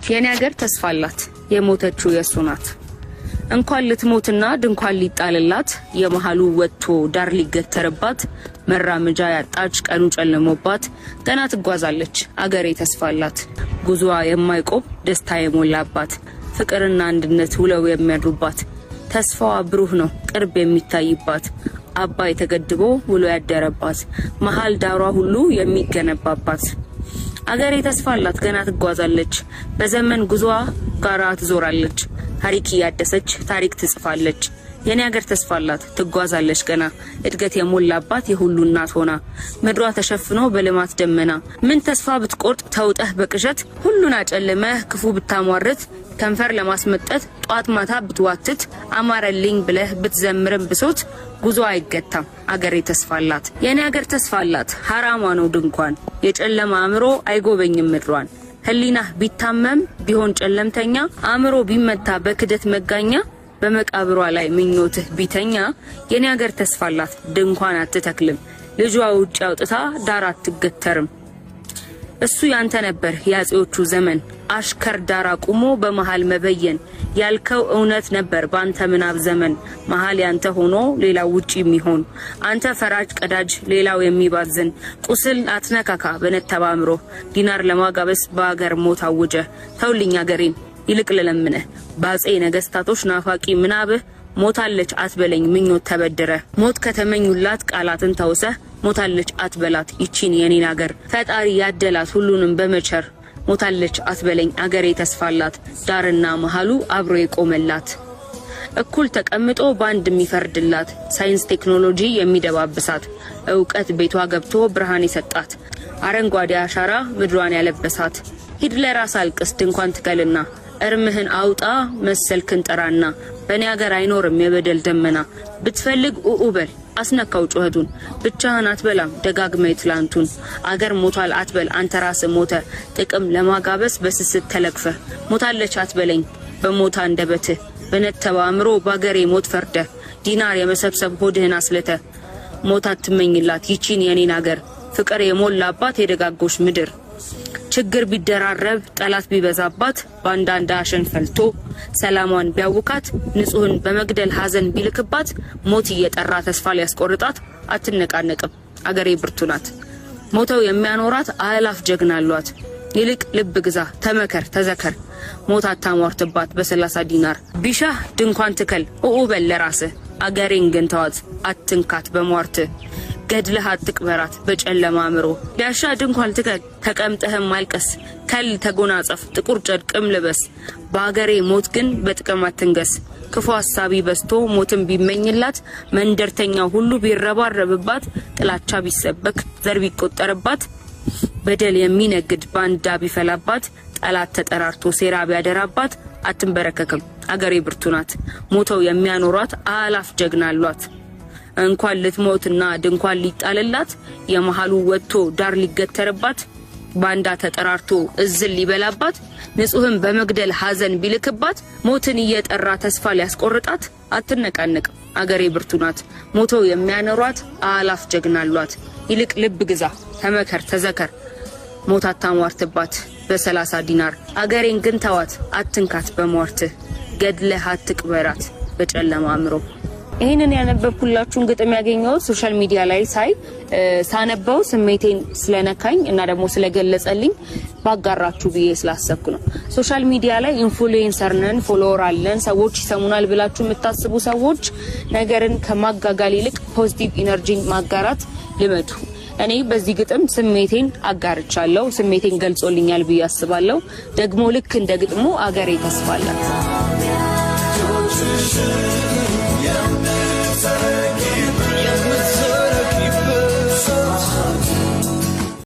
የኔ ሀገር ተስፋ አላት፣ የሞተችው የእሱ ናት። እንኳን ልትሞትና ድንኳን ሊጣልላት፣ የመሃሉ ወጥቶ ዳር ሊገተርባት፣ መራመጃ ያጣች ቀኑ ጨልሞባት ገና ትጓዛለች። አገሬ ተስፋ አላት። ጉዞዋ የማይቆም ደስታ የሞላባት፣ ፍቅርና አንድነት ውለው የሚያድሩባት፣ ተስፋዋ ብሩህ ነው ቅርብ የሚታይባት፣ አባይ ተገድቦ ውሎ ያደረባት፣ መሀል ዳሯ ሁሉ የሚገነባባት። አገሬ ተስፋ አላት፣ ገና ትጓዛለች። በዘመን ጉዞዋ ጋራ ትዞራለች። ታሪክ እያደሰች ታሪክ ትጽፋለች። የኔ ሀገር ተስፋ አላት፣ ትጓዛለች ገና፣ እድገት የሞላባት የሁሉ እናት ሆና፣ ምድሯ ተሸፍኖ በልማት ደመና። ምን ተስፋ ብትቆርጥ ተውጠህ በቅዠት፣ ሁሉን አጨልመህ ክፉ ብታሟርት፣ ከንፈር ለማስመጠት ጧት ማታ ብትዋትት፣ አማረልኝ ብለህ ብትዘምርም ብሶት፣ ጉዞ አይገታም። አገሬ ተስፋ አላት። የኔ ሀገር ተስፋ አላት። ሀራሟ ነው ድንኳን፣ የጨለማ አእምሮ አይጎበኝም ምድሯን። ህሊናህ ቢታመም ቢሆን ጨለምተኛ፣ አእምሮ ቢመታ በክደት መጋኛ፣ በመቃብሯ ላይ ምኞትህ ቢተኛ፣ የኔ ሀገር ተስፋ አላት። ድንኳን አትተክልም፣ ልጇ ውጭ አውጥታ ዳር አትገተርም። እሱ ያንተ ነበር የአጼዎቹ ዘመን፣ አሽከር ዳር አቁሞ በመሃል መበየን። ያልከው እውነት ነበር ባንተ ምናብ ዘመን፣ መሃል ያንተ ሆኖ ሌላው ውጪ የሚሆን፣ አንተ ፈራጅ ቀዳጅ ሌላው የሚባዝን። ቁስል አትነካካ በነተባ አእምሮ፣ ዲናር ለማጋበስ በአገር ሞት አውጀ። ተውልኝ አገሬን ይልቅ ልለምንህ፣ በአጼ ነገስታቶች ናፋቂ ምናብህ ሞታለች አትበለኝ ምኞት ተበድረ። ሞት ከተመኙላት ቃላትን ተውሰህ ሞታለች አትበላት ይቺን የኔን አገር፣ ፈጣሪ ያደላት ሁሉንም በመቸር። ሞታለች አትበለኝ፣ አገሬ ተስፋላት፣ ዳርና መሃሉ አብሮ የቆመላት፣ እኩል ተቀምጦ ባንድ የሚፈርድላት፣ ሳይንስ ቴክኖሎጂ የሚደባብሳት፣ እውቀት ቤቷ ገብቶ ብርሃን የሰጣት፣ አረንጓዴ አሻራ ምድሯን ያለበሳት። ሂድ ለራስ አልቅስ ድንኳን ትከልና፣ እርምህን አውጣ መሰልክን ጥራና፣ በእኔ ሀገር አይኖርም የበደል ደመና። ብትፈልግ ኡኡ በል አስነካው ጩኸቱን፣ ብቻህን አትበላም ደጋግመ ትላንቱን። አገር ሞቷል አትበል አንተ ራስህ ሞተ፣ ጥቅም ለማጋበስ በስስት ተለክፈ። ሞታለች አትበለኝ በሞታ አንደበትህ፣ በነተባ አእምሮ ባገሬ ሞት ፈርደ፣ ዲናር የመሰብሰብ ሆድህን አስልተ። ሞት አትመኝላት ይቺን የኔን አገር፣ ፍቅር የሞላባት የደጋጎች ምድር። ችግር ቢደራረብ ጠላት ቢበዛባት፣ ባንዳንድ አሸን ፈልቶ ሰላሟን ቢያውካት፣ ንጹህን በመግደል ሀዘን ቢልክባት፣ ሞት እየጠራ ተስፋ ሊያስቆርጣት አትነቃነቅም። አገሬ ብርቱ ናት። ሞተው የሚያኖራት አእላፍ ጀግና አሏት። ይልቅ ልብ ግዛ ተመከር ተዘከር፣ ሞት አታሟርትባት በ30 ዲናር። ቢሻህ ድንኳን ትከል ኡኡ በል ለራስህ፣ አገሬን ግን ተዋት አትንካት በሟርት፣ ገድለህ አትቅበራት በጨለማ አእምሮ። ቢያሻ ድንኳን ትከል ተቀምጠህም አልቀስ፣ ከል ተጎናጸፍ ጥቁር ጨርቅም ልበስ፣ በአገሬ ሞት ግን በጥቅም አትንገስ። ክፉ ሀሳቢ በዝቶ ሞትን ቢመኝላት፣ መንደርተኛው ሁሉ ቢረባረብባት፣ ጥላቻ ቢሰበክ ዘር ቢቆጠርባት፣ በደል የሚነግድ ባንዳ ቢፈላባት፣ ጠላት ተጠራርቶ ሴራ ቢያደራባት አትንበረከክም። አገሬ ብርቱ ናት። ሞተው የሚያኖሯት አላፍ ጀግና አሏት። እንኳን ልትሞትና ድንኳን ሊጣልላት፣ የመሃሉ ወጥቶ ዳር ሊገተርባት፣ ባንዳ ተጠራርቶ እዝል ሊበላባት፣ ንጹህን በመግደል ሀዘን ቢልክባት፣ ሞትን እየጠራ ተስፋ ሊያስቆርጣት አትነቃነቅም። አገሬ ብርቱ ናት። ሞተው የሚያኖሯት አላፍ ጀግና አሏት። ይልቅ ልብ ግዛ ተመከር ተዘከር፣ ሞት አታሟርትባት በ30 ዲናር። አገሬን ግን ተዋት አትንካት በሟርትህ፣ ገድለህ አትቅበራት በጨለማ አእምሮ። ይህንን ያነበብኩላችሁን ግጥም ያገኘሁት social media ላይ ሳይ፣ ሳነበው ስሜቴን ስለነካኝ እና ደግሞ ስለገለጸልኝ ባጋራችሁ ብዬ ስላሰብኩ ነው። Social media ላይ influencer ነን፣ follower አለን፣ ሰዎች ይሰሙናል ብላችሁ የምታስቡ ሰዎች ነገርን ከማጋጋል ይልቅ positive energy ን ማጋራት ልመዱ። እኔ በዚህ ግጥም ስሜቴን አጋርቻለሁ፣ ስሜቴን ገልጾልኛል ብዬ አስባለሁ። ደግሞ ልክ እንደ ግጥሙ አገሬ ተስፋ አላት።